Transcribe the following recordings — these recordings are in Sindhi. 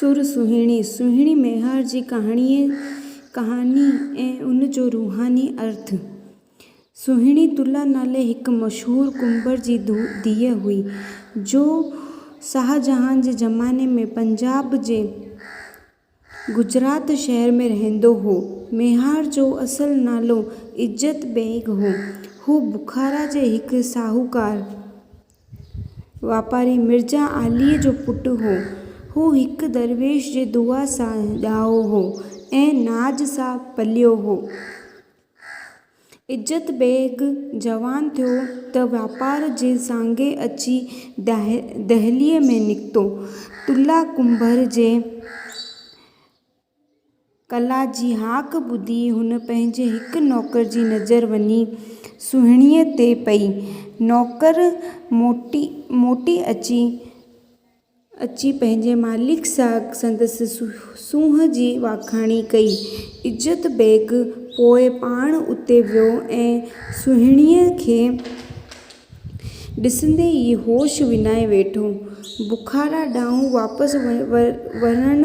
سر سهڻي، سهڻي ميهار جي ڪهاڻي ۽ ان جو روحاني ارٿ. سهڻي تلا نالي هڪ مشهور ڪنڀر جي ڌيء هئي، جو شاهجهان جي زماني ۾ پنجاب جي گجرات شهر ۾ رهندو هو. ميهار جو اصل نالو عزت بيگ هو. هو بخارا جي هڪ شاهوڪار واپاري مرزا عاليء جو پٽ هو. هو هڪ درويش جي دعا سان ڄائو هو ۽ ناز سان پليو هو. عزت بيگ جوان ٿيو ته واپار جي سانگي اچي دهليء ۾ نڪتو. تلا ڪنڀر جي ڪلا جي هاڪ ٻڌي هن پنهنجي هڪ نوڪر جي نظر وڃي سهڻيء تي پئي. نوڪر موٽي اچي اچي پنهنجي مالڪ سان سندس سونهن جي واکاڻي ڪئي. عزت بيگ پوء پاڻ اتي ويو ۽ سهڻيء کي ڏسندي ئي هوش وڃائي ويٺو. بخارا ڏانهن واپس ورڻ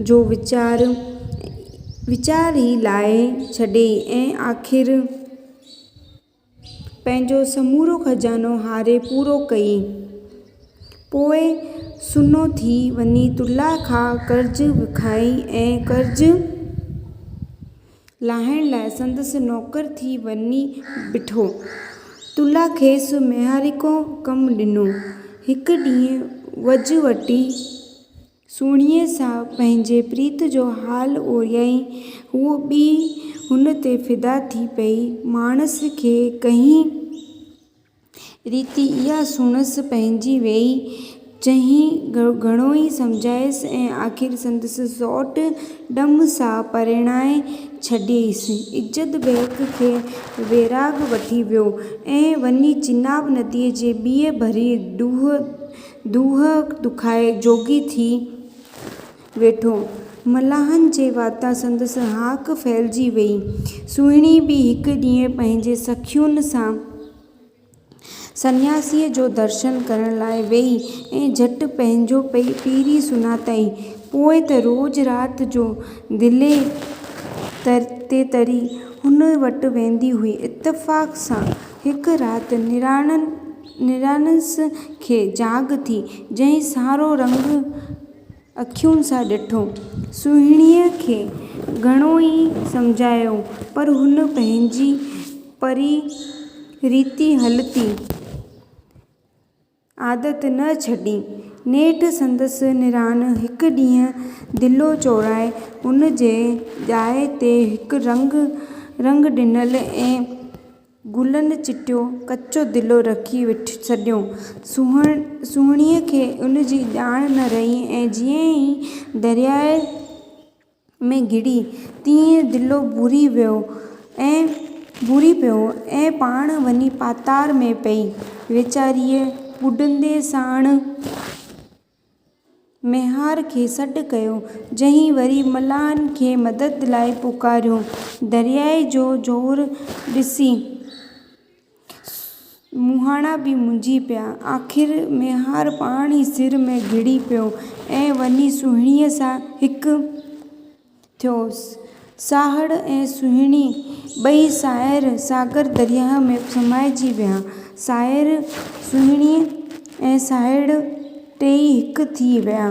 جو ويچار ئي لاهي ڇڏيائين ۽ آخر. پنهنجو سمورو خزانو هاري پورو ڪيائين. پوء سونو ٿي وڃي تلا کان قرض وکائين ۽ قرض لاهڻ لاء سندس نوڪر ٿي وڃي بيٺو. تلا کيس ميهاريڪو ڪم ڏنو. هڪ ڏينهن وجهه وٺي سهڻيء سان پنهنجي پريت جو حال اوريائين. هوء به هن تي فدا ٿي پئي. ماڻس کي ڪنهن ريت اها سڻس پئجي ويئي، جنهن گهڻو ئي سمجهايس ۽ آخر سندس سئوٽ ڏم سان پرڻائي ڇڏيس. عزت بيگ کي ويراڳ وٺي ويو ۽ وڃي چناب نديء جي ٻيء ڀري ڊوهه دوهه دکائي جوڳي ٿي ويٺو. ملاحن جي واتان سندس هاڪ ڦهلجي ويئي. سهڻي به هڪ ڏينهن پنهنجي سکين سان سنياسيء جو درشن ڪرڻ لاء ويئي ۽ جهٽ پنهنجو پيري سڃاتائين. پوء ته روز رات جو دلي تي تري هن وٽ ويندي هئي. اتفاق سان هڪ رات نراڻن نرانس کي جاڳ ٿي، جنهن سارو رنگ اکين سان ڏٺو. سهڻيء کي گهڻو ئي سمجهايو، پر هن پنهنجي پري ريتي هلتي عادت نه ڇڏي. نيٺ سندس نران هڪ ڏينهن دلو چورائي هن جي جاء تي هڪ رنگ ڏنل ۽ گلن چٽيو ڪچو دلو رکي ڇڏيو. سهڻيء کي ان جي ڄاڻ نه رهي ۽ جيئن ئي درياء ۾ گهڙي، تيئن دلو ڀوري پيو ۽ پاڻ وڃي پاتار ۾ پئي. ويچاريء ٻڏندي ساڻ ميهار کي سڏ ڪيو، جنهن وري ملاحن کي مدد لاء پڪاريو. درياء جو زور ڏسي مهاڻا به منجهي پيا. آخر ميهار پاڻ ئي سر ۾ گهڙي پيو ۽ وڃي سهڻيء سان هڪ ٿيو. ساهڙ ۽ سهڻي ٻئي سائر ساگر درياهه ۾ سمائجي ويا. سائر، سهڻي ۽ ساهڙ ٽيئي هڪ ٿي ويا.